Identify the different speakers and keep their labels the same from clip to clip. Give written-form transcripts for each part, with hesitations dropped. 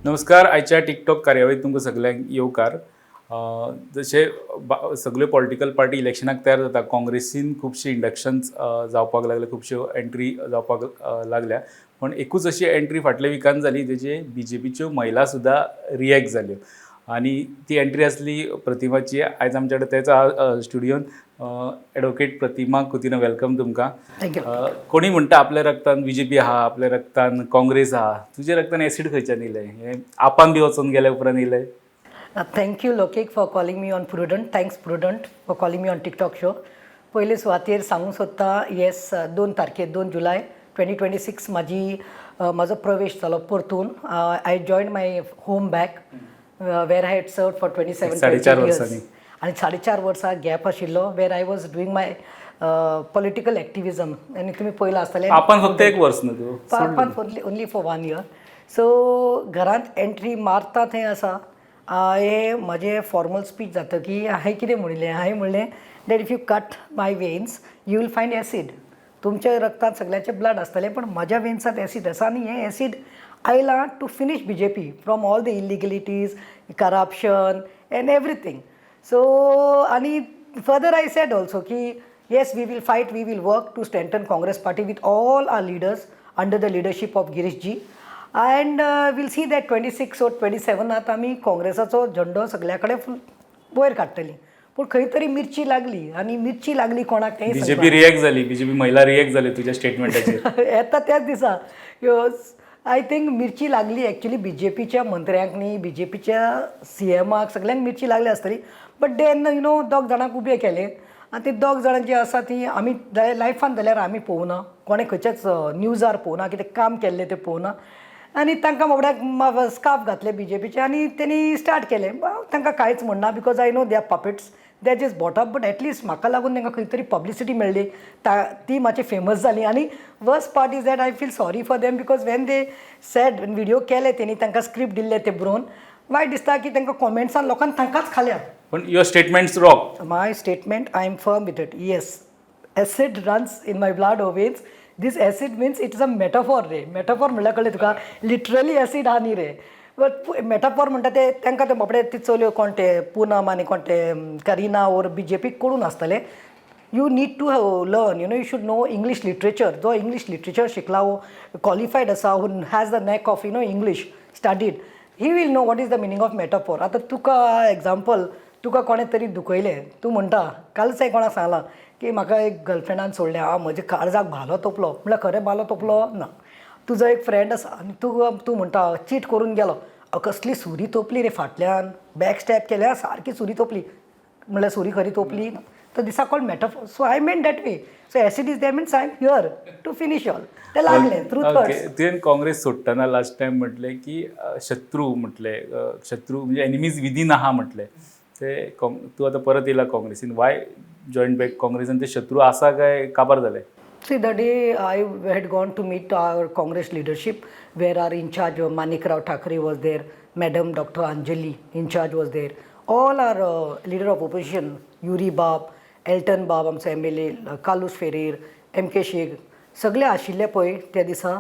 Speaker 1: नमस्कार. आयच्या टिकटॉक कार्यावळीत तुमकां सगल्यांक येवकार. जशें सगल्यो पॉलिटिकल पार्टी इलेक्शनाक तयार जाता, काँग्रेसीन खुबशी इंडक्शन्स जावपाक लागले, खुबश्यो एंट्री जावपाक लागल्या. पण एकूच अशी एंट्री फाटल्या विकान जाली, तेजे बीजेपीच्यो महिला सुद्दां रिएक्ट जाल्यो आनी ती एंट्री आसली प्रतिमाची. आयज आमच्या कडेन तेच स्टुडियोन एडवोकेट प्रतिमा कुतिन्हो. Welcome तुमकां.
Speaker 2: Thank you.
Speaker 1: कोणी म्हणटा आपल्या रक्तान बीजेपी आहा, आपल्या रक्तान काँग्रेस आहा, तुज्या रक्तान एसीड खंयच्यान येयलें? हें आपान बी वचोन गेल्या उपरांत येयलें?
Speaker 2: Thank you, Lokik, for calling me on Prudent. Thanks, Prudent, for calling me on TikTok show. पयले सुवातेर सांगूंक सोदता, येस, 2 तारखेर, 2 जुलय 2026 म्हाजी म्हाजो प्रवेश जालो परतून. I join my home back where I had served for 27
Speaker 1: 4.5 वर्सांनी.
Speaker 2: आनी 4.5 वर्सां गॅप आशिल्लो where I was doing my political activism आनी तुमी पयलां आसतलें.
Speaker 1: आपान फक्त एक वर्स न्हू तूं?
Speaker 2: पापान only for one year. So घरांत एंट्री मारता थंय आसा हे म्हजें फॉर्मल स्पीच जातकीर हांवें कितें म्हणलें? हांवें म्हणलें that if you cut my veins, you will find acid. तुमच्या रक्तांत सगळ्याचें ब्लड आसतलें, पण म्हज्या वेन्सांत एसीड आसा आनी हें एसीड आयलां to finish BJP from all the illegalities, corruption and everything. So आनी further I said also की yes, we will fight, we will work to strengthen Congress party with all our leaders under the leadership of Girish ji and we'll see that 26 or 27 आमी काँग्रेसाचो झंडो सगळ्या कडेन फुल वयर काडटली. पूण खंय तरी मिरची लागली आनी मिरची लागली कोणाक तें
Speaker 1: बीजेपी रिएक्ट जाली, बीजेपी महिला रिएक्ट जाली तुज्या स्टेटमेंटाचेर.
Speaker 2: येता त्याच दिसा I think मिरची लागली एक्चुली बी जे पीच्या मंत्र्यांक न्ही, बी जे पीच्या सी एमाक, सगल्यांक मिरची लागली आसतली. बट then you know दोग जाणांक उबे केले आनी ते दोग जाणां जी आसा ती आमी जाल्यार लायफान जाल्यार आमी पळोवना, कोणें खंयच्याच न्यूजार पळोवना, कितें काम केल्लें तें पळोवना आनी तांकां बाबड्याक स्कार्फ घातले बी जे पीचे आनी तेणी स्टार्ट केलें. तांकां कांयच म्हणना because I know they are puppets, they are just bought up, but at least म्हाका लागून तांकां खंय तरी पब्लिसिटी मेळ्ळी, ती मातशी फेमस जाली. आनी worst part is that I feel sorry for them because when they said video केले, तेणी तांकां स्क्रिप्ट दिल्ले ते बरोवन, वायट दिसता की तांकां कॉमेंट्सान लोकांनी तांकांच खाल्या.
Speaker 1: पण your statements rock.
Speaker 2: My statement, I am firm with it. Yes, acid runs in my blood or veins. This acid means it is a metaphor रे. Metaphor म्हणल्यार कळ्ळें तुका? लिटरली एसीड आहा न्ही रे, बट मेटाफॉर म्हणटा ते तांकां ते बाबडे ती चलयो कोण ते पुनम आनी कोण ते करिना ओर बी जे पीक कळून आसतलें. You need to learn, you should know English literature. जो इंग्लीश लिटरेचर शिकला, हो क्वॉलिफायड आसा, who has the knack of English studied, he will know what is the meaning of metaphor. आतां तुका एग्जाम्पल, तुका कोणें तरी दुखयलें, तूं म्हणटा, कालच हांवें कोणाक सांगलां की म्हाका एक गर्लफ्रेंडान सोडलें, हांव म्हज्या काळजाक भालो तोपलो. म्हणल्यार खरें भालो तोपलो ना. तुजो एक फ्रेंड आसा आनी तूं तूं म्हणटा, चीट करून गेलो, हांव कसली सुरी तोपली रे फाटल्यान, बॅक स्टॅप केल्या, सारकी सुरी तोपली. म्हणल्यार सुरी खरी तोपली. तर this are called metaphor. So I mean that way. So acid is there means I am here to finish all. ते लागलें ट्रूथ.
Speaker 1: ओके, तुवें काँग्रेस सोडटना लास्ट टायम म्हटलें की शत्रू म्हटलें, शत्रू म्हणजे एनिमीज विदीन आहा म्हटलें ते. तूं आतां परत येयला काँग्रेसीन. वाय जॉईन बॅक काँग्रेस आनी ते शत्रू आसा काय काबार जाले?
Speaker 2: See, the day I had gone to meet our Congress leadership, where our in charge Manik Rao Thackeray was there, Madam Dr. Anjali in charge was there, all our leader of opposition, Yuri Bab, Elton Bab, आमचो MLA, Carlos Ferrer, M K. Sheikh, सगळे आशिल्ले पळय त्या दिसा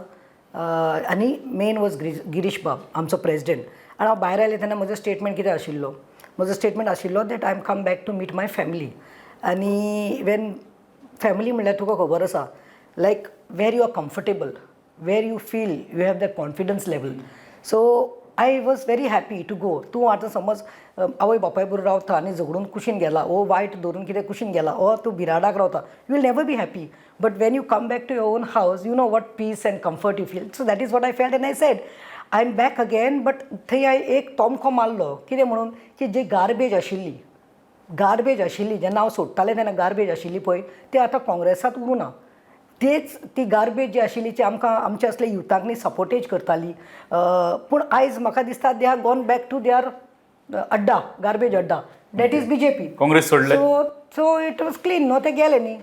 Speaker 2: आनी main was Girish बाब, आमचो president. आनी हांव भायर आयलें तेन्ना म्हजो स्टेटमेंट कितें आशिल्लो? म्हजो स्टेटमेंट आशिल्लो that I am come back to meet my family. आनी वेन फॅमिली म्हणल्यार तुका खबर आसा, like where you are comfortable, where you feel you have that confidence level. So I was very happy to go. तूं आतां समज आवय बापाय बरोबर रावता आनी झगडून कुशीन गेला ओ वायट धरून कितें कुशीन गेला ओ तूं बिराडाक रावता, you will never be happy. But when you come back to your own house, you know what peace and comfort you feel. So that is what I felt and I said I am back again. But थंय हांवें एक तोमको मारलो, कितें म्हणून की जी garbage आशिल्ली, garbage आशिल्ली, जेन्ना हांव सोडटालें तेन्ना गार्बेज आशिल्ली पळय, ती आतां काँग्रेसांत उरूं ना. तेच ती गार्बेज जी आशिल्ली ती आमकां आमच्या असल्या युथांक न्ही सपोर्टेज करताली, पूण आयज म्हाका दिसता they are gone back to their अड्डा, गार्बेज अड्डा, that is BJP.
Speaker 1: Congress सोडले.
Speaker 2: So it was clean न्हू, ते गेले न्ही.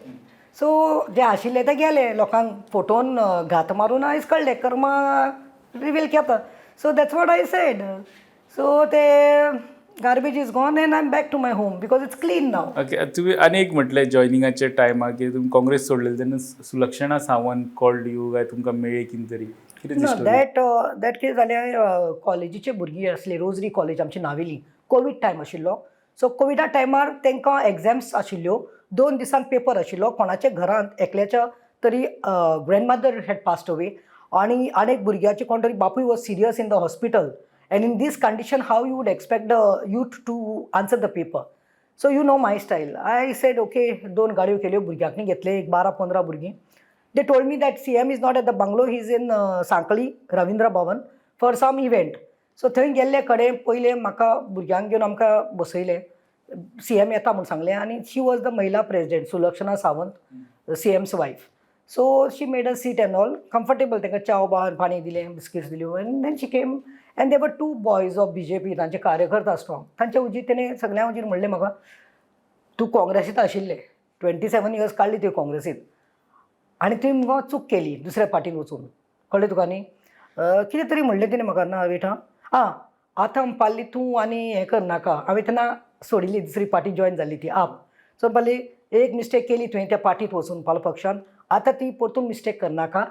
Speaker 2: सो जे आशिल्ले ते गेले. लोकांक फोटोन घात मारून आयज कळ्ळें, कर्मा reveal केता. So that's what I said. So ते Garbage is gone and I am back to my home because it's clean now.
Speaker 1: Okay, तुवें आनी एक म्हटलें जॉयनिंगाच्या टायमार की तुमी काँग्रेस सोडलेले तेन्ना सुलक्षणा सावंत कॉल्ड you काय तुमकां मेळ्ळी कितें तरी, कितें
Speaker 2: ना,
Speaker 1: स्टोरी?
Speaker 2: That that कितें जालें, कॉलेजीचे भुरगीं आसली, रोजरी कॉलेज आमची नावेली. कोवीड टायम आशिल्लो, सो कोविडा टायमार तांकां एग्जाम्स आशिल्ल्यो. 2 दिसान पेपर आशिल्लो. कोणाच्या घरांत एकल्याच्या तरी ग्रँडमदर हॅड पास्ड अवे आनी आनी एक भुरग्याचे कोण तरी बापूय was serious in the hospital, and in this condition how you would expect the youth to answer the paper? So you know my style, I said okay. दोन गाडयो केल्यो, भुरग्यांनी घेतले एक 12-15 भुरगीं. They told me that CM is not at the bungalow, he is in Sanquelim Ravindra Bhavan for some event. So थंय गेल्ले कडेन पयलें म्हाका भुरग्यांक घेवन आमकां बसयलें. सीएम येता म्हूण सांगलें आनी she was the महिला president, Sulakshana Sawant, CM's wife. So she made a seat and all comfortable. तांकां च्याव पाणी दिलें, बिस्किट्स दिल्यो, and then she came and there were two boys of BJP, तांचे कार्यकर्ता स्ट्रॉंग. तांच्या हुजीर तेणें सगळ्यां हुजीर म्हणलें म्हाका, तूं काँग्रेसींत आशिल्लें, 27 इयर्स काडली तुवें काँग्रेसींत आनी तुवें मुगो चूक केली दुसऱ्या पार्टीन वचून, कळ्ळें तुका न्ही? कितें तरी म्हणलें तेणें म्हाका. ना, वेट, आं, आतां म्हणपाली तूं आनी हें करनाका. हांवें तेन्ना सोडिल्ली, दुसरी पार्टी जॉयन जाल्ली ती आप. सो म्हणपाली, एक मिस्टेक केली तुवें त्या पार्टीत वचून, पालो पक्षान, आतां ती परतून मिस्टेक करनाका.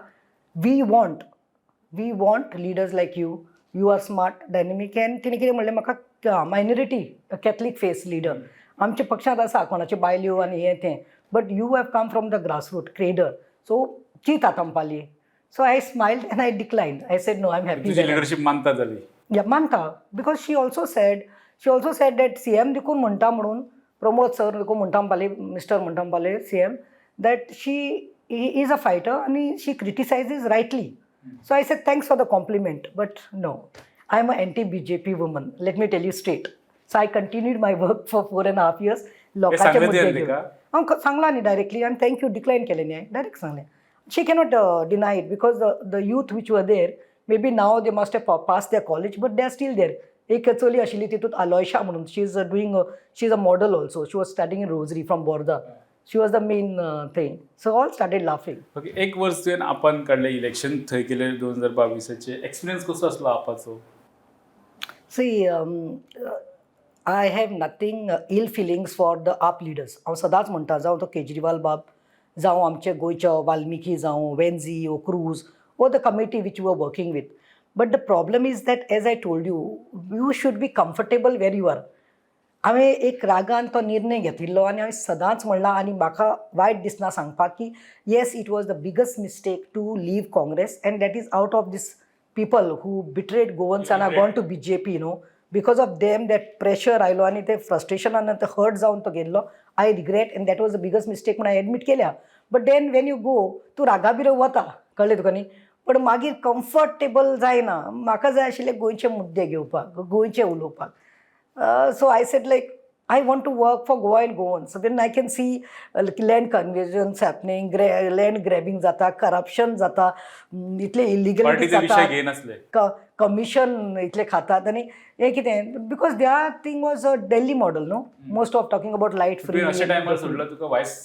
Speaker 2: We want leaders like you. You are smart, dynamic. And तिणें कितें म्हणलें म्हाका, मायनॉरिटी कॅथलीक फेस लिडर आमच्या पक्षांत आसा, कोणाच्यो बायल्यो आनी हें तें, but you have come from the grassroot cadre, so चीत आतां म्हणपाली. So I smiled and I decline. I said no, I am happy.
Speaker 1: तुजी लिडरशीप मानता जाली.
Speaker 2: या, मानता, because she also said that CM देखून म्हणटा म्हणून, प्रमोद सर देखून म्हणटा म्हणपाले, मिस्टर म्हणटा म्हणपाले CM, that she is a fighter आनी she criticizes rightly. So I said thanks for the compliment, but no, I am a anti BJP woman, let me tell you straight. So I continued my work for 4.5 years. लोकांचे
Speaker 1: सांगलें
Speaker 2: मुद्दे
Speaker 1: तुवें
Speaker 2: घेवन
Speaker 1: तिका?
Speaker 2: हांव सांगलां न्ही डायरेक्टली आनी thank you decline केलें न्ही हांवें, डायरेक्ट सांगलें. She cannot deny it because the youth which were there, maybe now they must have pass their college, but they are still there. एक चली आशिल्ली तितूंत, आलोयशा म्हणून, she is a model also. She was starting in Rosary from Borda. She was the main thing, so all started laughing.
Speaker 1: Okay, एक वर्स तुवें आपान काडलें, election थंय केलें 2022चें. एक्सपिरियन्स कसो आसलो आपाचो?
Speaker 2: See, I have nothing ill feelings for the AAP leaders. हांव सदांच म्हणटा, जावं तो केजरीवाल बाब, जावं आमचे गोंयचे वाल्मिकी, जावं वेन्झी ओ cruise or the committee which you are working with. But the problem is that, as I told you, you should be comfortable where you are. हांवें एक रागान तो निर्णय घेतिल्लो आनी हांवें सदांच म्हणलां आनी म्हाका वायट दिसना सांगपाक की yes, it was the biggest mistake to leave Congress, and that is out of this people who betrayed Goans and are gone to BJP, because of them that pressure आयलो आनी ते फ्रस्ट्रेशनान ते हर्ट जावन तो गेल्लो. I regret and that was the biggest mistake म्हूण हांवें admit केल्या. But then when you go, तूं रागाबिरो वता, कळ्ळें तुका न्ही? पण मागीर कम्फर्टेबल जायना. म्हाका जाय आशिल्ले गोंयचे मुद्दे घेवपाक, गोंयचे उलोवपाक. So I said like I want to work for Goa and Goan. So then I can see land conversions happening, land grabbing जाता, करप्शन जाता, इतले इलिगलिटी
Speaker 1: पार्टीचे विशय
Speaker 2: जाता,
Speaker 1: घेयनासले.
Speaker 2: कमिशन इतले खातात आनी हें कितें, because their thing was a Delhi model, no, most of talking about light free.
Speaker 1: तुवें अशा टायमार सोडलं तुका vice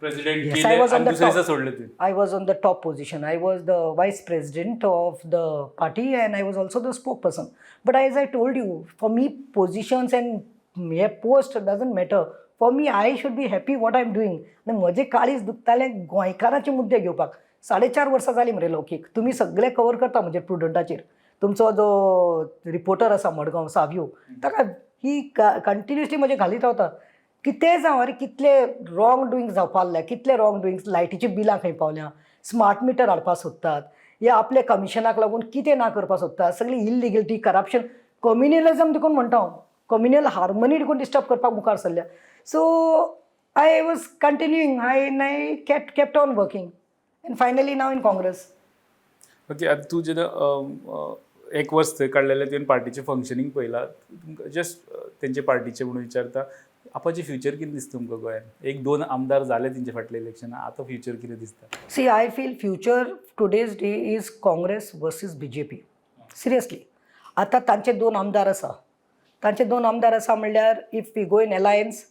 Speaker 1: president
Speaker 2: Yes, I
Speaker 1: केलें
Speaker 2: was on
Speaker 1: आनी
Speaker 2: the
Speaker 1: दुसऱ्या
Speaker 2: top.
Speaker 1: दिसा सोडलें तुवें.
Speaker 2: I was on the top position. I was the vice president of the party and I was also the spokesperson. But as I told you, for me, positions and hey post doesn't matter. For me, I should be happy what I am doing. आनी म्हजें काळीज दुखतालें गोंयकारांचे मुद्दे घेवपाक. 4.5 वर्सां जालीं मरे लौकीक, तुमी सगळे कवर करता म्हणजे प्रुडंटाचेर. तुमचो जो रिपोर्टर आसा मडगांव सावयो, ताका ही कंटिन्युअसली म्हजें घालीत रावता. कितेंय जावं, अरे कितले रॉंग डुईंग जावपा लागल्या, कितले रॉंग डुईंग्स, लायटीची बिलां खंय पावल्या, स्मार्ट मिटर हाडपाक सोदतात, या आपल्या कमिशनाक लागून कितें ना करपाक सोदतात, सगळी इलिगलिटी, करप्शन, कम्युनलिजम देखून म्हणटा हांव, कम्युनल हार्मनी देखून डिस्टर्ब करपाक मुखार सरल्या. So I was continuing, I kept on working and finally now in Congress.
Speaker 1: Okay, आतां तूं जेन्ना एक वर्स थंय काडलेलें, तुवें पार्टीचें फंक्शनींग पळयलां, तुमकां जस्ट तेंचे पार्टीचें म्हणून विचारता, आपाचें फ्युचर कितें दिसता तुमकां गोंयान? एक दोन आमदार जाले तेंचे फाटले इलेक्शनां, आतां फ्युचर कितें दिसता?
Speaker 2: See, I feel future today's day is Congress versus BJP. Seriously. आतां तांचे दोन आमदार आसा, तांचे दोन आमदार आसा म्हणल्यार if we go in alliance,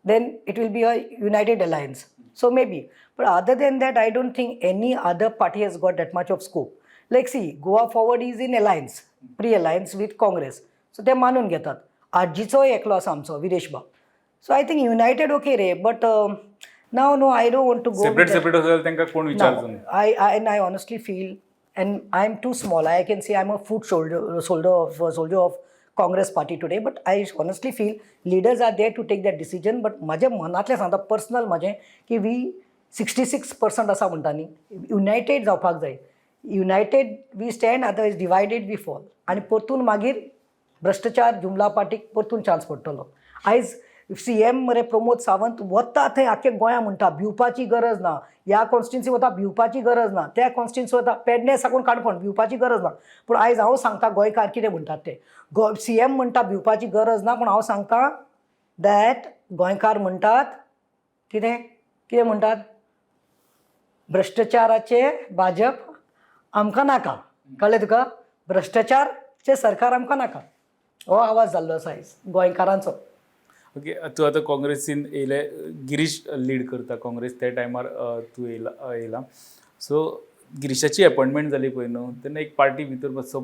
Speaker 2: then it will be a united alliance, so maybe. But other than that, I don't think any other party has got that much of scope. Like see, Goa Forward is in alliance, pre alliance with Congress, so ते मानून घेतात. आरजीचोय एकलो आसा आमचो विरेश बाब. So I think united okay रे, but now, no, I don't want to go.
Speaker 1: Separate separate आसा जाल्यार तांकां कोण विचारचो
Speaker 2: No, I and I honestly feel, and I'm too small. I can say I'm a foot soldier of Congress party today, but I honestly feel leaders are there to take that decision. But म्हज्या मनांतलें सांगता, personal म्हजें, की we 66% आसा म्हणटा न्ही, United जावपाक जाय. United we stand, otherwise divided we fall. आनी परतून मागीर भ्रश्टाचार जुमला पार्टीक परतून चान्स पडटलो. आयज सीएम मरे प्रमोद सावंत वता थंय आख्खे गोंया म्हणटा, भिवपाची गरज ना. ह्या कॉन्स्टिट्युन्सी वता, भिवपाची गरज ना. त्या कॉन्स्टिट्युन्सी वता, पेडणे साकून काणकोण, भिवपाची गरज ना. पूण आयज हांव सांगता, गोंयकार कितें म्हणटात ते, गो सीएम म्हणटा भिवपाची गरज ना, पूण हांव सांगता that गोंयकार म्हणटात कितें? कितें म्हणटात? भ्रश्टाचाराचे भाजप आमकां नाका. कळ्ळें तुका? भ्रश्टाचारचें सरकार आमकां नाका. हो आवाज जाल्लो आसा आयज गोंयकारांचो.
Speaker 1: ओके, तूं आतां काँग्रेसीन येयले, गिरीश लीड करता काँग्रेस त्या टायमार तूं येयला. सो गिरीशाची अपॉयंटमेंट जाली पळय न्हू, तेन्ना एक पार्टी भितर मातसो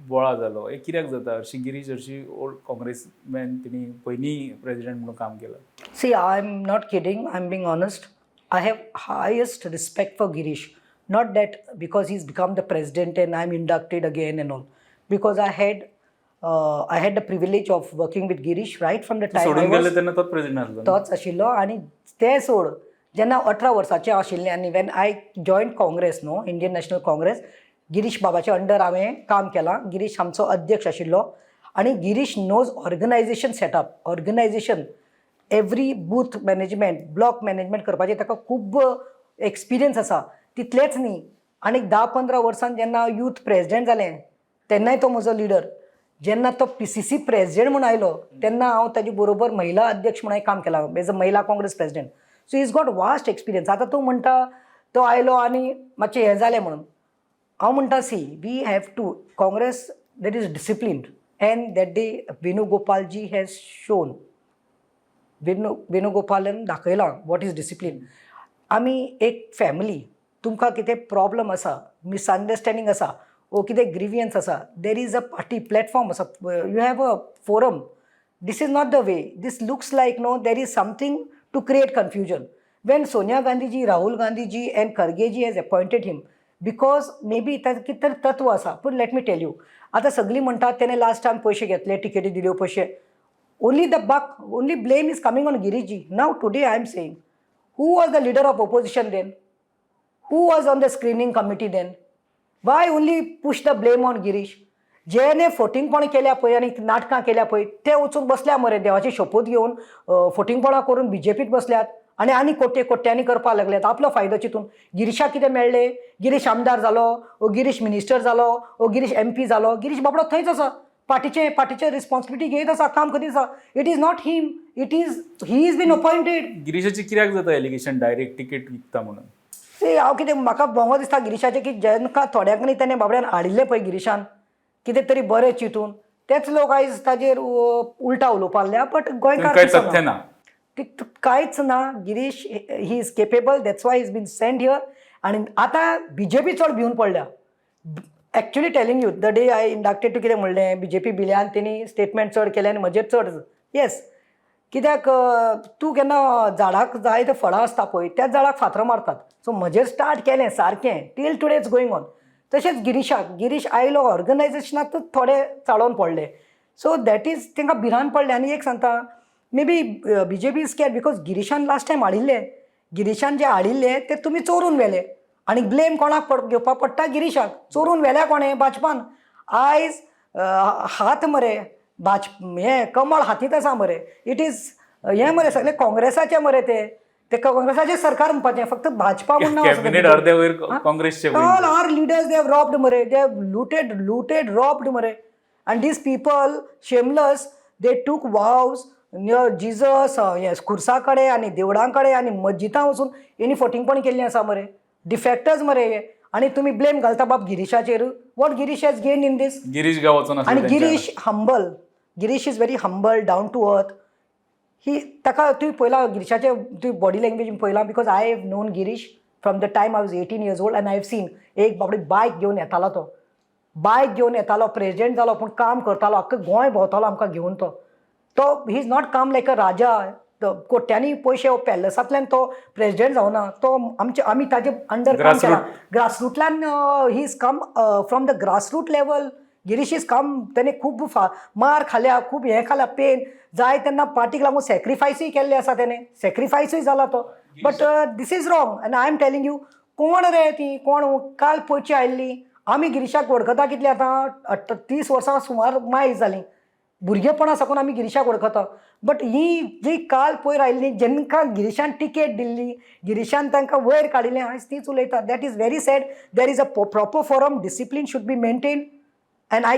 Speaker 1: बोळा जालो. हें कित्याक जाता? हरशीं गिरीश हरशीं ओल्ड काँग्रेसमॅन, तेणी पयलीं प्रेजिडेंट म्हणून काम केलां.
Speaker 2: See, I'm not kidding, I'm being honest. I have highest respect for Girish. Not that because he's become the president and I'm inducted again and all. Because I had the privilege of working with Girish right from the time I
Speaker 1: सोडून
Speaker 2: was
Speaker 1: गेले तेन्ना तोच president आसलो न्हू?
Speaker 2: तोच आशिल्लो. आनी तें सोड, जेन्ना 18 वर्साचें आशिल्लें आनी when I join Congress, न्हू, इंडियन नॅशनल काँग्रेस, गिरीश बाबाच्या अंडर हांवें काम केलां. गिरीश आमचो अध्यक्ष आशिल्लो आनी Girish knows organization setup, organization, every booth management, block management करपाचें ताका खूब एक्सपिरियन्स आसा. तितलेंच न्ही, आनी 10-15 वर्सान जेन्ना हांव यूथ प्रेजिडेंट जालें तेन्नाय तो म्हजो लिडर. जेन्ना तो पीसीसी प्रेजिडेंट म्हूण आयलो तेन्ना हांव ताजे बरोबर महिला अध्यक्ष म्हणून काम केलां, as a महिला Congress president. So he's got vast experience. आतां तूं म्हणटा तो आयलो आनी मातशें हें जालें म्हणून, हांव म्हणटा, see, we have to Congress, that is discipline, and that day Venugopalji has shown, वेणुगोपालान दाखयलां what is discipline. आमी एक फॅमिली. तुमकां कितें प्रॉब्लम आसा, मिसअंडरस्टँडींग आसा वो कितें ग्रिवियन्स आसा, there is a party platform आसा, you have a forum. This is not the way. This looks like, no, there is something to create confusion. When Sonia Gandhiji, Rahul Gandhiji and Khargeji has appointed him, because maybe ताजें कितें तरी तत्व आसा. पूण let me tell you, आतां सगळीं म्हणटात तेणें लास्ट टायम पयशे घेतले, टिकेटी दिल्यो, पयशे. Only the buck, only blame is coming on Girishji. Now today I am saying, who was the leader of opposition then? Who was on the screening committee then? Why only push the blame on Girish? जेणे फोटिंगपण केल्या पळय आनी नाटकां केल्या पळय, ते वचून बसल्या मरे देवाची शपथ घेवन, फोटिंगपणां करून बीजेपीत बसल्यात आनी आनी कोट्ये कोट्यांनी करपाक लागल्यात आपलो फायदो चिंतून. गिरीशाक कितें मेळ्ळें? गिरीश आमदार जालो ओ गिरीश मिनिस्टर जालो ओ गिरीश एमपी जालो, गिरीश बाबडो थंयच आसा. पार्टीचे रिस्पॉन्सिबिलिटी घेयत आसा, काम करीत आसा. It is not him, it is, he is been appointed.
Speaker 1: गिरीशाची कित्याक जाता एलिगेशन, डायरेक्ट तिकेट विकता म्हणून?
Speaker 2: सी, हांव कितें, म्हाका भोंगो दिसता गिरीशाचें की जेन्ना थोड्यांक न्ही तेणें बाबड्यान हाडिल्लें पळय गिरीशान कितें तरी बरें चिंतून, तेच लोक आयज ताजेर उल्टा उलोवपाक लागल्या. बट गोंयकार
Speaker 1: कांय
Speaker 2: तसो
Speaker 1: तथ्य ना.
Speaker 2: कांयच ना. Girish, he is capable, that's why he's been sent here. आनी आतां बीजेपी चड भिवन पडल्या. Actually telling you, the day I inducted to, कितें म्हणलें, बीजेपी भिल्यान तेणी स्टेटमेंट चड केलें आनी म्हजेर चड. येस, कित्याक तूं केन्ना झाडाक जाय ते फळां आसता पळय, त्याच झाडाक फातरां मारतात. सो म्हजेर स्टार्ट केलें सारकें, till today it's going on. तशेंच गिरीशाक, गिरीश आयलो ऑर्गनायजेशनातूच थोडे चाळोवन पडले. सो that is तांकां भिरांत पडलें. आनी एक सांगता, maybe BJP is scared because गिरीशान last time हाडिल्ले, गिरीशान जे हाडिल्ले ते तुमी चोरून व्हेले आनी ब्लेम कोणाक पड घेवपाक पडटा? गिरीशाक. चोरून व्हेल्या कोणें? भाजपान. आयज हात मरे भाज हें कमळ हातींत आसा मरे. It is हें मरे, सगळे काँग्रेसाचे मरे, ते ते काँग्रेसाचें सरकार म्हणपाचें, फक्त भाजपा म्हूण नांव आसा.
Speaker 1: कॅबिनेट अर्दे वयर काँग्रेसचे.
Speaker 2: All our leaders, they have robbed मरे. They have looted, looted, robbed मरे. And these people, shameless, they took vows near Jesus, yes, खुर्सा कडेन आनी देवळां कडेन आनी मस्जिदां वचून हेणी फटींगपण केल्लीं आसा मरे. डिफेक्टर्स मरे हे. आनी तुमी ब्लेम घालता बाब गिरीशाचेर. What Girish has gain in this?
Speaker 1: Girish गांव वचून
Speaker 2: आनी Girish humble, Girish is very humble, down to earth. ही ताका तुवें पळयला, गिरीशाचे तुवें बॉडी लँग्वेज पळयला, because I have known Girish from the time I was 18 years old and I have seen, एक बाबडी बायक घेवन येतालो तो, बायक घेवन येतालो. प्रेजिडेंट जालो पूण काम करतालो, आख्खो गोंय भोंवतालो आमकां घेवन तो. तो he is not come like a राजा. तो कोट्यांनी पयशे पॅलसांतल्यान तो प्रेजिडेंट जावना. तो आमचे, आमी ताजे अंडर काम केलां. ग्रासरूटल्यान he is come from the grassroot level. Girish is come. तेणे खूब मार खाल्या, खूब हें खाल्या, पेन जाय तेन्ना पार्टीक लागून सॅक्रिफायसूय केल्ले आसा. तेणे सॅक्रिफायसूय जाला तो. But this is wrong and I am telling you. कोण रे ती? कोण काल पयची आयिल्ली? आमी गिरीशाक वळखता कितली आतां? 30 वर्सां सुमार मायज जालीं. भुरगेपणा साकून आमी गिरीशाक वळखता. बट ही जी काल पयर आयिल्ली, जेंकां गिरीशान टिकेट दिल्ली, गिरीशान तांकां वयर काडिल्लें, आयज तीच उलयता. That is very sad. There is a proper forum. Discipline should be maintain and I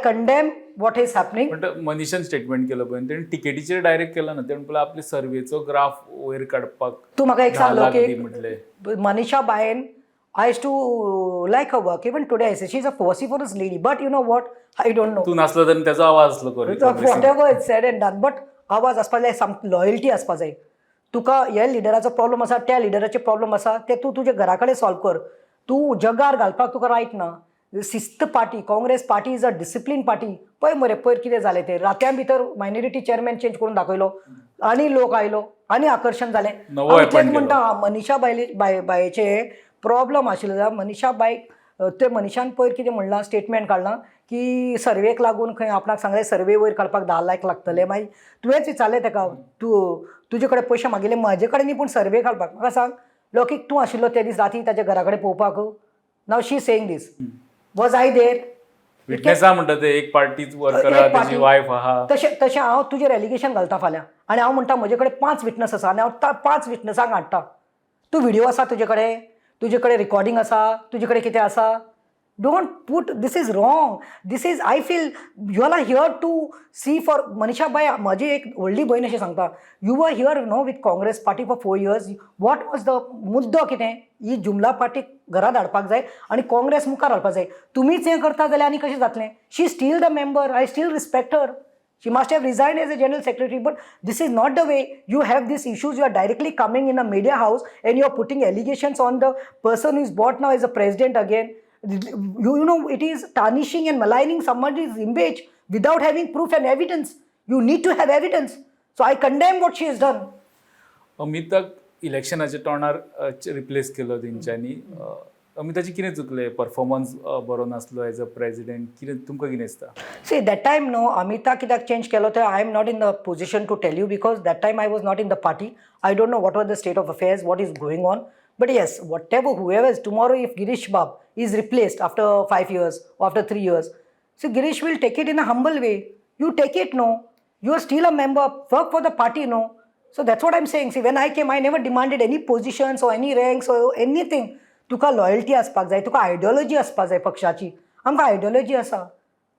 Speaker 2: condemn what is happening.
Speaker 1: पण मनीषान स्टेटमेंट केलं पळय, तेणी टिकेटीचेर डायरेक्ट केलं ना. ते म्हणपा आपले सर्वेचो ग्राफ वयर काडपाक
Speaker 2: तूं म्हाका एक सांग.
Speaker 1: 10 लाख दी
Speaker 2: लोकेक
Speaker 1: म्हटलें.
Speaker 2: Manisha Bayen, I used to like her work. Even today, I say she's a vociferous lady. But you know what? I don't know.
Speaker 1: तूं नासलो तरी त्याचो आवाज आसलो.
Speaker 2: Whatever is said and done, but आवाज आसपा जाय, साम लॉयल्टी आसपा जाय. तुका ह्या लिडराचो प्रॉब्लम आसा, त्या लिडराचे प्रॉब्लम आसा, ते तूं तुज्या घरा कडेन सॉल्व कर. तूं जगार घालपाक तुका रायट ना. शिस्त party, Congress party is a discipline party. पळय मरे पयर कितें जालें तें. रात्यां भितर मायनॉरिटी चेअरमॅन चेंज करून दाखयलो आनी लोक आयलो आनी आकर्शण जालें.
Speaker 1: नवो
Speaker 2: हांव इतलेंच
Speaker 1: appoint केलो.
Speaker 2: म्हणटा, मनीषा बायले बाय बायेचे प्रॉब्लम आशिल्लो जाल्यार मनीषा बायक ते मनीषान पयर कितें म्हणलां, स्टेटमेंट काडलां की सर्वेक लागून खंय आपणाक सांगलें सर्वे वयर काडपाक 10 लाख लागतले. मागीर तुवेंच विचारलें ताका, तूं तुजे कडेन पयशे मागिल्ले म्हजे कडेन न्ही, पूण सर्वे काडपाक. म्हाका सांग लोकीक, तूं आशिल्लो ते दीस राती ताच्या घरा कडेन पळोवपाक? Now she saying this. Was I there?
Speaker 1: विटनेसा म्हणटा ते एक पार्टीच वर्कर आहा, त्याची वायफ आहा.
Speaker 2: तशें तशें हांव तुजेर एलिगेशन घालता फाल्यां आनी हांव म्हणटा म्हजे कडेन पांच विटनस आसा आनी हांव पांच विटनसांक हाडटा. तूं व्हिडिओ आसा तुजे कडेन? तुजे कडेन रिकॉर्डिंग आसा? तुजे कडेन कितें आसा? Don't put. This is wrong. This is, I feel you are here to see for Manisha bye. म्हजी एक व्हडली भयण अशें सांगता, you are here no with Congress party for 4 years. What was the मुद्दो कितें? ही जुमला पार्टीक घरा धाडपाक जाय आनी काँग्रेस मुखार हाडपाक जाय. तुमीच हें करता जाल्यार आनी कशें जातलें? She still the member. I still respect her. She must have resigned as a general secretary, but this is not the way. You have these issues, you are directly coming in a media house and you are putting allegations on the person who is bought now as a president again. It is tarnishing and maligning somebody's image without having proof and evidence. You need to have evidence. So I condemn what she has done.
Speaker 1: अमिताक इलेक्शनाच्या तोंडार replace केलो तेंच्यांनी. अमिताची कितें चुकलें? Performance बरो नासलो as a president? कितें तुमकां कितें दिसता?
Speaker 2: See, that time, no, Amita कित्याक change केलो ते I am not in the position to tell you because that time I was not in the party. I don't know what was the state of affairs, what is going on. But yes, whatever, whoever is, tomorrow if Girish Bab is replaced after 5 years or after 3 years, so Girish will take it in a humble way. You take it, no. You are still a member, work for the party, no. So that's what I'm saying. See, when I came, I never demanded any positions or any ranks or anything. तुका loyalty आसपाक जाय, तुका ideology आसपाक जाय पक्षाची. आमकां ideology आसा,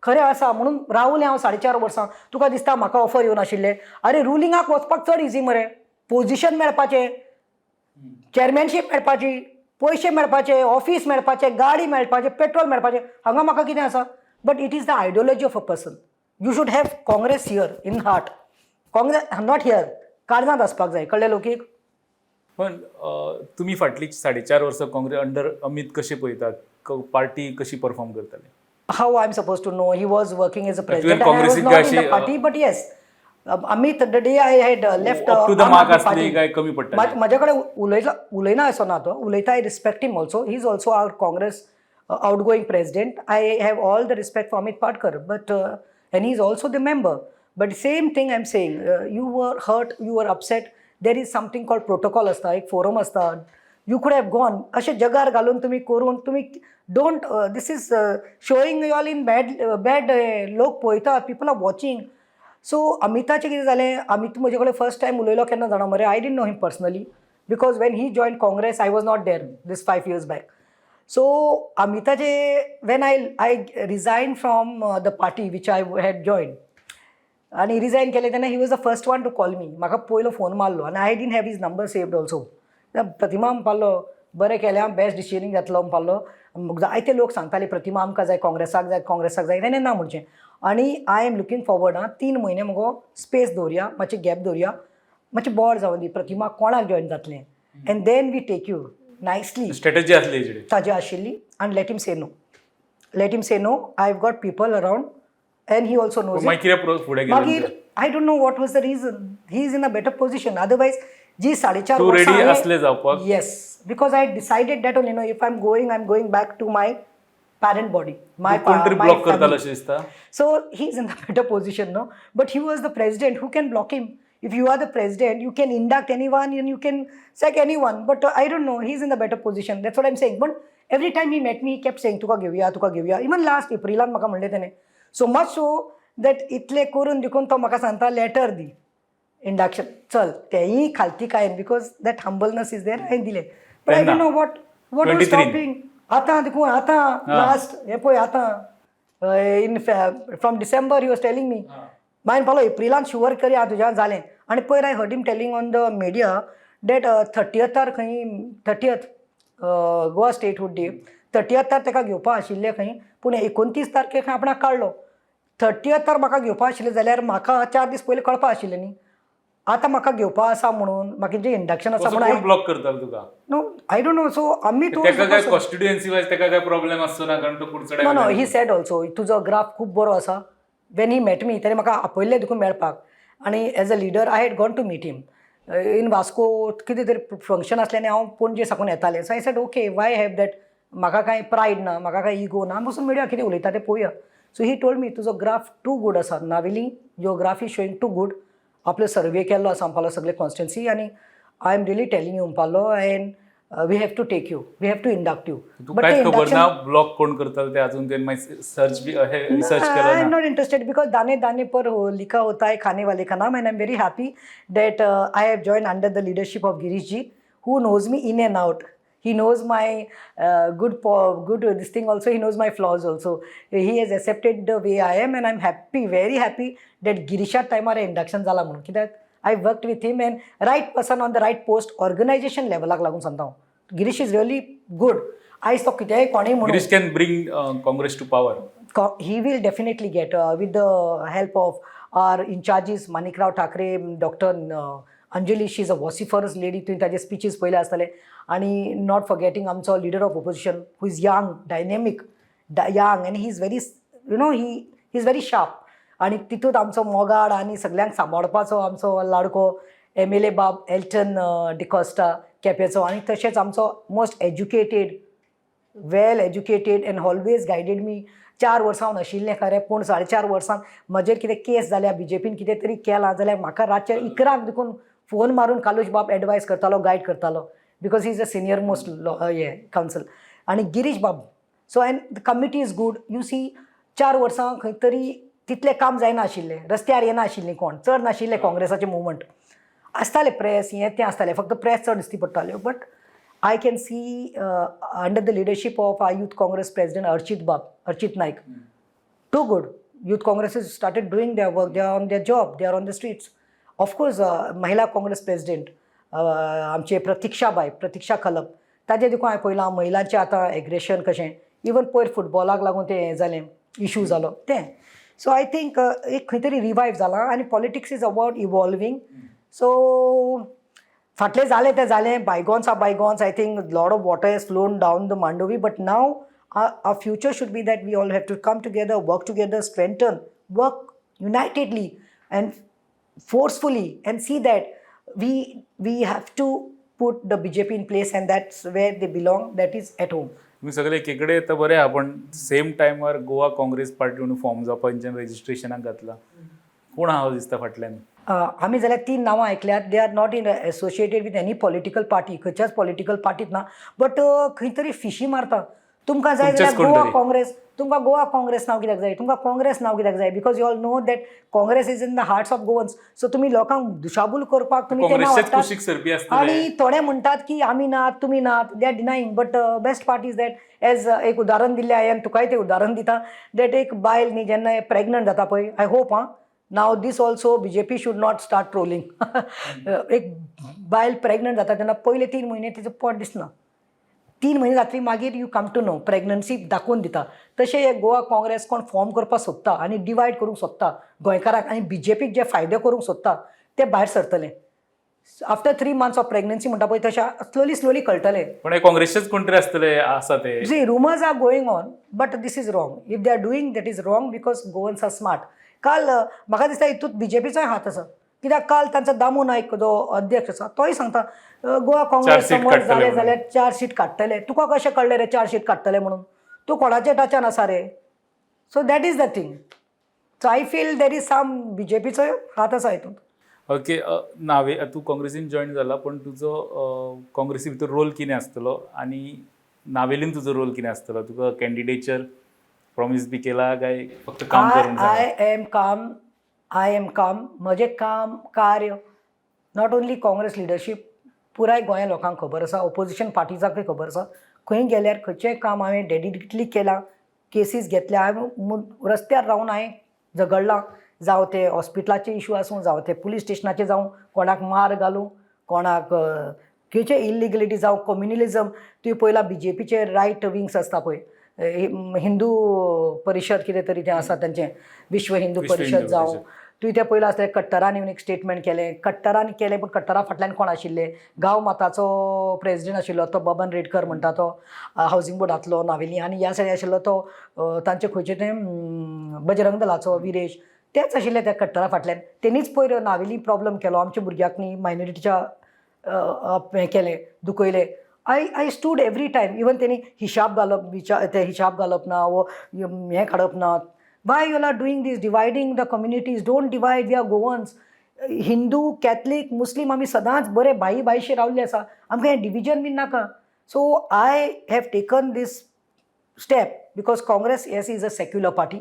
Speaker 2: खरें आसा म्हणून रावलें हांव 4.5 वर्सां. तुका दिसता म्हाका ऑफर येवन आशिल्लें? अरे, रुलिंगाक वचपाक चड इजी मरे. पोझिशन मेळपाचें, चॅरमॅनशीप मेळपाची, पयशे मेळपाचे, ऑफीस मेळपाचें, गाडी मेळपाचें, पेट्रोल मेळपाचें. हांगा म्हाका कितें आसा? But it is the ideology of a person. You should have Congress here in heart. Congress not here, काळजांत आसपाक जाय. कळ्ळें लोकीक?
Speaker 1: पण तुमी फाटली 4.5 वर्सां काँग्रेस अंडर अमित कशें पळयतात? पार्टी कशी परफॉर्म करताली?
Speaker 2: How I'm supposed to know? He was working as a president and I was
Speaker 1: काँग्रेसीत
Speaker 2: not in
Speaker 1: अशी,
Speaker 2: the party. But yes, Amit, the day I had left
Speaker 1: up to the
Speaker 2: Aam
Speaker 1: mark
Speaker 2: Aadmi
Speaker 1: असली
Speaker 2: Party,
Speaker 1: काय कमी पडटाली?
Speaker 2: म्हजे कडेन उलयला, उलयना असो ना तो उलयता. I respect him also. He is also our Congress outgoing president. I have all the respect for Amit Patkar, but and he is also the member. But same thing I am saying, you were hurt, you were upset. There is something called protocol आसता, एक forum आसता. You could have gone. अशें जगार घालून तुमी करून तुमी don't, this is showing you all in bad bad. लोक पळयतात, people are watching. सो अमिताचें कितें जालें, अमित म्हजे कडेन फर्स्ट टायम उलयलो केन्ना जाणा मरे? I didn't know him personally because when he join Congress, I was not there, this 5 years back. So अमिताचे, when I resign from the party which I had join आनी resign केलें तेन्ना he was the first one to call me. म्हाका पयलो phone मारलो आनी I didn't have his number saved also. प्रतिमा म्हणपालो, बरें केलें आं, बेस्ट डिसिजन घेतलो म्हणपालो. जायते लोक सांगताले प्रतिमा आमकां जाय, काँग्रेसाक जाय, काँग्रेसाक जाय. तेणें ना म्हणचें आनी I am looking forward. आं, 3 म्हयने मुगो स्पेस दवरया, मातशें गॅप दवरया, मातशें बोर जावन दी, प्रतिमा कोणाक जॉयन जातलें, and then we take you nicely.
Speaker 1: Strategy आसली हेजी.
Speaker 2: ताजी आशिल्ली. आनी let him say no, let him say no. I have got people around. And he also knows.
Speaker 1: मागीर कितें फुडें गेलें?
Speaker 2: मागीर I don't know what was the reason. He is in a better position. Otherwise जी साडेचार
Speaker 1: तूं
Speaker 2: वर्सां
Speaker 1: ready
Speaker 2: हांवें
Speaker 1: आसलें जावपाक?
Speaker 2: Yes, because I decided that only, no, if I am going, I am going back to my parent body, my
Speaker 1: कोण तरी block करतालो अशें दिसता.
Speaker 2: So he is in the better position, no? But he was the president. Who can block him? If you are the president, you can induct anyone and you can sack anyone. But I don't know. He's in the better position. That's what I'm saying. But every time he met me, he kept saying, तुका घेवया, तुका घेवया. Even last एप्रिलान म्हाका म्हणलें तेणें. So much so that इतलें करून देखून तो म्हाका सांगता, लेटर दी इंडक्शन, चल. तेंय खालती काय, because that humbleness is there, हांवें दिलें. But I
Speaker 1: केन्ना?
Speaker 2: Don't know what was
Speaker 1: 23.
Speaker 2: Stopping. आतां देखून आतां लास्ट हें पळय, आतां in from December he was telling me. मागीर म्हणपालो, एप्रिलान शुअर करया तुज्यान जालें. आनी पयर I heard him telling on the media that थर्टियथार खंय, 30th, Goa statehood day, थर्टियथार ताका घेवपा आशिल्लें खंय, पूण 29 तारखेक खंय आपणाक काडलो. थर्टियथार म्हाका घेवपा आशिल्लें जाल्यार म्हाका 4 दीस पयलीं कळपा आशिल्लें न्ही, आतां म्हाका घेवपा आसा म्हणून, म्हाका जें इंडक्शन आसा
Speaker 1: कसो
Speaker 2: म्हणून.
Speaker 1: कोण ब्लॉक करतालो तुका?
Speaker 2: No, I don't know. So आमी
Speaker 1: तेका काय कॉन्स्टिट्युएन्सी वायज तेका काय प्रॉब्लेम आसचो ना, कारण तो कुडचड्या
Speaker 2: No, he said also, तुजो ग्राफ खूब बरो आसा. When he met me, ताणें म्हाका आपयल्लें देखून मेळपाक आनी as a leader I had gone to meet him in Vasco. कितें तरी फंक्शन आसलें आनी हांव पणजे साकून येतालें. So I said, okay, why have that? म्हाका कांय प्रायड ना, म्हाका कांय इगो ना, बसून मेळया, कितें उलयता तें पळोवया. सो he told me, तुजो ग्राफ टू गूड आसा Navelim, your graph is showing too good. आपलो सर्वे केल्लो आसा म्हणपालो सगळे कॉन्स्टिट्युएन्सी आनी I am really telling you म्हणपालो, and we have to take you, we have to induct you.
Speaker 1: तू कांयच खबर ना ब्लॉक कोण करतालो ते? अजून ते मागीर सर्च बी हे रिसर्च
Speaker 2: I
Speaker 1: केलो
Speaker 2: am
Speaker 1: ना?
Speaker 2: Not interested, because दाने दाने पर लिखा होता है खाने वाले का नाम, and I am very happy that I have join under the leadership of Girish ji, who knows me in and out. He knows my good this thing also, he knows my flaws also. He has accepted the way I am, and I'm happy, very happy that Girisha टायमार induction जाला म्हणून, कित्याक I worked with him and right person on the right post. Organization लेवलाक लागून सांगता हांव, Girish is really good. आयज तो कितेंय कोणूय म्हणून
Speaker 1: Girish can bring Congress to power.
Speaker 2: He will definitely get, with the help of our in charges Manikrao Thackeray, Dr. Anjali, she is a vociferous lady. तुवें ताजे स्पिचीस पळयले आसतले. आनी not forgetting आमचो leader of opposition, who is young, dynamic, young, and he is very you know he is very sharp. आनी तितूंत आमचो मोगाड आनी सगल्यांक सांबाळपाचो आमचो लाडको एमएलए बाब एल्टन डिकॉस्टा केपेचो, आनी तशेंच आमचो most educated, well educated and always guided me. 4 वर्सां हांव नाशिल्लें खरें, पूण 4.5 वर्सां म्हजेर कितें केस जाल्या, बीजेपीन कितें तरी केलां जाल्यार म्हाका रातचे 11क देखून फोन मारून कालूश बाब एडवायस करतालो, गायड करतालो, because he is a senior most हे कावन्सिल. आनी गिरीश बाब, so and the committee is good, you see. 4 वर्सां खंय तरी तितलें काम जायना आशिल्लें, रस्त्यार येना आशिल्लीं कोण चड नाशिल्लें. काँग्रेसाचें मुवमेंट आसतालें, प्रेस हें तें आसतालें, फक्त प्रेस चड दिसती पडटाल्यो. But I can see under the leadership of our Youth Congress president Archit Bab, Archit Naik, too good. Youth Congress has started doing their work. They are on their job. They are on the streets. Of course, महिला Congress president आमचे प्रतीक्षा बाय, प्रतीक्षा खलप, ताजे देखून हांवें पळयलां महिलांचें आतां aggression कशें. Even पयर फुटबॉलाक लागून तें हें जालें, इशू जालो तें. सो I think एक खंय तरी रिवायव जालां आनी politics is about evolving. So फाटलें जालें तें जालें, bygones are bygones. I think lot of water has flown down the Mandovi, but now our future should be that we all have to come together, work together, strengthen, work unitedly and forcefully, and see that we have to put the BJP in place, and that's where they belong, that is at home.
Speaker 1: तुम्ही सगळे एकीकडे तर बरे आहा, पण same टायमार Goa Congress party म्हणून form जावपा तेंच्यान रजिस्ट्रेशनाक घातला. कोण आहा दिसता फाटल्यान?
Speaker 2: आमी जाल्यार तीन नांवां आयकल्यात. They are not in associated with any political party, खंयच्याच पॉलिटिकल पार्टीत ना, बट खंय तरी फिशी मारता. तुमकां जाय
Speaker 1: तुमचेच
Speaker 2: जाल्यार
Speaker 1: कोण
Speaker 2: गोवा
Speaker 1: तरी.
Speaker 2: काँग्रेस, तुमकां गोवा काँग्रेस नांव कित्याक जाय? तुमकां काँग्रेस नांव कित्याक जाय? Because you all know that Congress is in the hearts of Goans. So तुमी लोकांक दिशाभूल करपाक तुमी ते नांव
Speaker 1: काँग्रेसच्याच
Speaker 2: हाडटात.
Speaker 1: कुशीक सरपी आसतले.
Speaker 2: आणि थोडे म्हणटात की आमी नात, तुमी नात. They are denying, but best part is that, as एक उदाहरण दिल्लें हांवें, तुकाय तें उदाहरण दिता, that एक बायल न्ही जेन्ना प्रेग्नंट जाता पळय, I hope आं, now this also BJP should not start trolling, एक बायल प्रेग्नंट जाता तेन्ना पयले 3 म्हयने तिचें पोट दिसना. 3 म्हयने जातली मागीर you come to know, pregnancy दाखोवन दिता. तशें हे गोवा काँग्रेस कोण फॉर्म करपाक सोदता आनी डिवायड करूंक सोदता गोंयकारांक आनी बीजेपीक जे फायदे करूंक सोदता, ते भायर सरतले. After 3 months of pregnancy म्हणटा पळय, तशें स्लोली स्लोली कळटलें.
Speaker 1: पण हे काँग्रेसचेच कोण तरी आसतले आसा ते.
Speaker 2: See, rumors are going on, but this is wrong. If they are doing, that is wrong, because Goans are smart. काल म्हाका दिसता हितूंत बीजेपीचोय हात आसा, कित्याक काल तांचो दामू नायक जो अध्यक्ष आसा तोय सांगता, गोवा काँग्रेस
Speaker 1: सीट
Speaker 2: समज
Speaker 1: काडटले
Speaker 2: जाले
Speaker 1: म्हणून.
Speaker 2: जाल्यार चार सीट काडटले. तुका कशें कळ्ळें रे चार सीट काडटले म्हणून? तूं कोणाच्या टचान आसा रे? So that is the thing. So I feel there is some बीजेपीचोय हात आसा हितूंत.
Speaker 1: ओके, नावे तूं काँग्रेसीन जॉयन जाला, पण तुजो काँग्रेसी भितर रोल कितें आसतलो आनी नावेलीन तुजो रोल कितें आसतलो? तुका कॅन्डिडेचर प्रॉमीस बी केला काय फक्त काम करूंक
Speaker 2: I
Speaker 1: जाय?
Speaker 2: am calm, I am calm. म्हजें काम कार्य not only Congress leadership, पुराय गोंया लोकांक खबर आसा, ओपोजिशन पार्टीजांकूय खबर आसा. खंय गेल्यार खंयचेंय काम हांवें डेडिकेटली केलां, केसीस घेतल्या हांवें, रस्त्यार रावन हांवें झगडलां, जावं ते हॉस्पिटलाचे इशू आसूं, जावं ते पुलीस स्टेशनाचे जावं, कोणाक मार घालूं, कोणाक खंयचे इलिगलिटी जावं, कम्युनलिजम. तुवें पळयलां, बीजेपीचे रायट विंग्स आसता पळय, हिंदू परिशद कितें तरी तें आसा तेंचें, विश्व हिंदू
Speaker 1: विश्व
Speaker 2: परिशद
Speaker 1: हिंदू
Speaker 2: जावं.
Speaker 1: परिशद.
Speaker 2: तुवें तें पयलां आसलें, कट्टरान येवन एक स्टेटमेंट केलें. कट्टरान केलें, पूण कट्टरा फाटल्यान कोण आशिल्ले? गांव माताचो प्रेजिडेंट आशिल्लो तो बबन रेडकर म्हणटा तो, हावजींग बोर्डांतलो नावेली, आनी ह्या सायडीन आशिल्लो तो तांचे खंयचे ते बजरंग दलाचो विरेश. तेच आशिल्ले त्या कट्टरा फाटल्यान. तेणीच पयर नावेली प्रॉब्लम केलो आमच्या भुरग्याक न्ही, मायनॉरिटीच्या हें केलें, दुखयलें. I stood every time. Even तेणी हिशाब घालप, विचार ते हिशाब घालप ना वो हें काडप ना. Why you are doing this, dividing the communities? Don't divide. We are Goans. Hindu, Catholic, मुस्लीम, आमी सदांच बरे भाई भाईशे रावल्ले आसा. आमकां हें डिविजन बीन नाका. So I have taken this step because Congress, yes, is a secular party.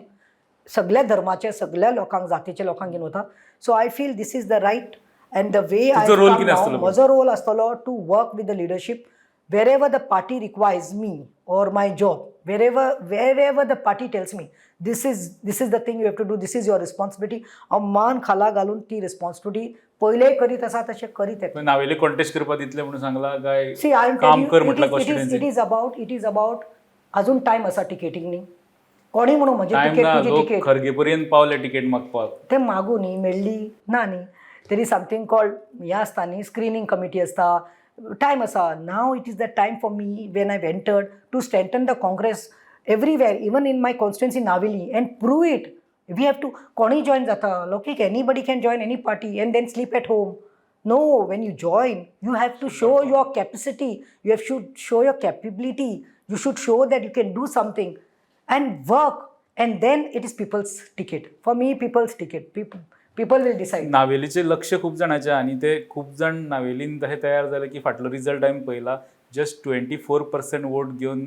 Speaker 2: सगळ्या धर्माचे, सगळ्या लोकांक, जातीच्या लोकांक घेवन वता. So I feel this is the right and the way I
Speaker 1: तुजो role कितें आसतलो?
Speaker 2: म्हजो रोल आसतलो to work with the leadership wherever the party requires me or my job, wherever the party tells me this is the thing you have to do, this is your responsibility. हांव मान खाला घालून ती responsibility पयलेय करीत आसा, तशें करीत येतलें.
Speaker 1: नावेली कॉन्टेस्ट करपाक दितले म्हणून सांगला काय?
Speaker 2: See, I am
Speaker 1: काम कर म्हटलं
Speaker 2: it is
Speaker 1: constituency.
Speaker 2: It is about अजून टायम आसा टिकेटीक न्ही. कोणी म्हणून म्हणजे
Speaker 1: टायम
Speaker 2: तिकेट
Speaker 1: ना.
Speaker 2: तुजी
Speaker 1: लोक
Speaker 2: तिकेट
Speaker 1: खरगे पर्यंत पावले तिकेट मागपाक.
Speaker 2: ते मागू न्ही, मेळ्ळी ना न्ही. There is something called हें आसता न्ही, स्क्रिनींग कमिटी आसता, टायम आसा. Now it is the time for me, when I entered, to strengthen the Congress everywhere, even in my constituency Navelim, and prove it. We have to, कोणीय join जाता लोकीक, anybody can join any party and then sleep at home. No, when you join, you have to show your capacity, you have should show your capability, you should show that you can do something and work, and then it is people's ticket. For me, people's ticket. People will decide.
Speaker 1: नावेलीचे लक्ष खूप जाणांचे आनी ते खूब जाण नावेलीन तशें तयार जाले की फाटलो रिजल्ट हांवें पळयला, जस्ट 24% वोट घेवन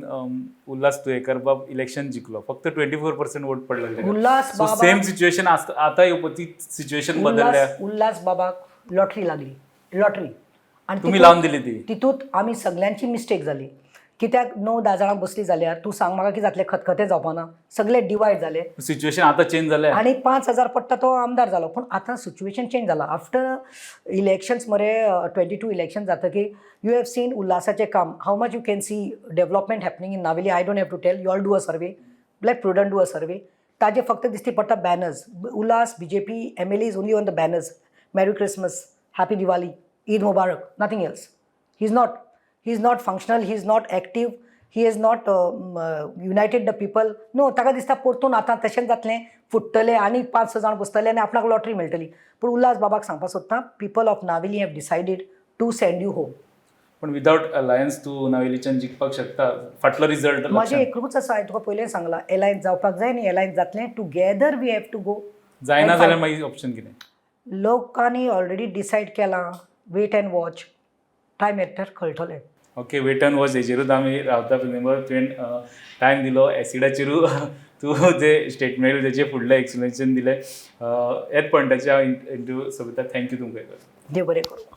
Speaker 1: उल्हास तुयेकर बाब इलेक्शन जिखलो. फक्त 24% वोट पडलेले ताका.
Speaker 2: उल्हास
Speaker 1: सो
Speaker 2: बाबा
Speaker 1: सेम सिच्युएशन आतां येवपा, ती सिच्युएशन बदलल्या.
Speaker 2: उल्हास बाबाक लॉटरी लागली, लॉटरी. आणि
Speaker 1: तुम्ही लावून दिली ती.
Speaker 2: तितूंत आमी सगल्यांची मिस्टेक जाली, कित्याक णव धा जाणां बसली जाल्यार तूं सांग म्हाका कितें जातलें? खतखतें जावपा ना? सगळे डिवायड जाले.
Speaker 1: सिच्युएशन आतां चेंज जाल्या.
Speaker 2: आणि 5,000 पडटा तो आमदार जालो, पूण आतां सिच्युएशन चेंज जाला. आफ्टर इलेक्शन्स मरे, 22 इलेक्शन जातकीर you have seen उल्हासाचें काम, how much you can see development happening in Navelim. I don't have to tell you all. Do a survey, let Prudent do a survey. ताजे फक्त दिसती पडटा banners. Ulhas BJP MLA is only on the banners. Merry Christmas, Happy Diwali, Eid Mubarak, nothing else. He is not functional, he is not active, he has not united the people. No, ताका दिसता परतून आतां तशेंच जातलें, फुट्टले आनी पांच स जाण बसतले आनी आपणाक लॉटरी मेळटली. पूण उल्हास बाबाक सांगपाक सोदता, people of Navelim have decided to send you home.
Speaker 1: पण विदाउट अलायन्स तूं नावेलीच्यान जिखपाक शकता, फाटलो रिजल्ट?
Speaker 2: म्हजें एकूच आसा, हांवें तुका पयलें सांगलां, एलायन्स जावपाक जाय आनी एलायन्स जातलें. Together we have to go.
Speaker 1: जायना जाल्यार मागीर ऑप्शन कितें?
Speaker 2: लोकांनी ऑलरेडी डिसायड केलां. Wait and watch. Time येता कळटलें.
Speaker 1: ओके, वेट अँड वॉच हेजेरूच आमी रावता. प्रिमेंबर, तुवें टायम दिलो, एसिडाचेरूय तूं जे स्टेटमेंट तेजे फुडलें एक्सप्लेनेशन दिलें, ह्याच पॉयंटाचेर हांव इंटरव्यू सोंपयता. Thank you तुमकां.
Speaker 2: देव बरें करूं.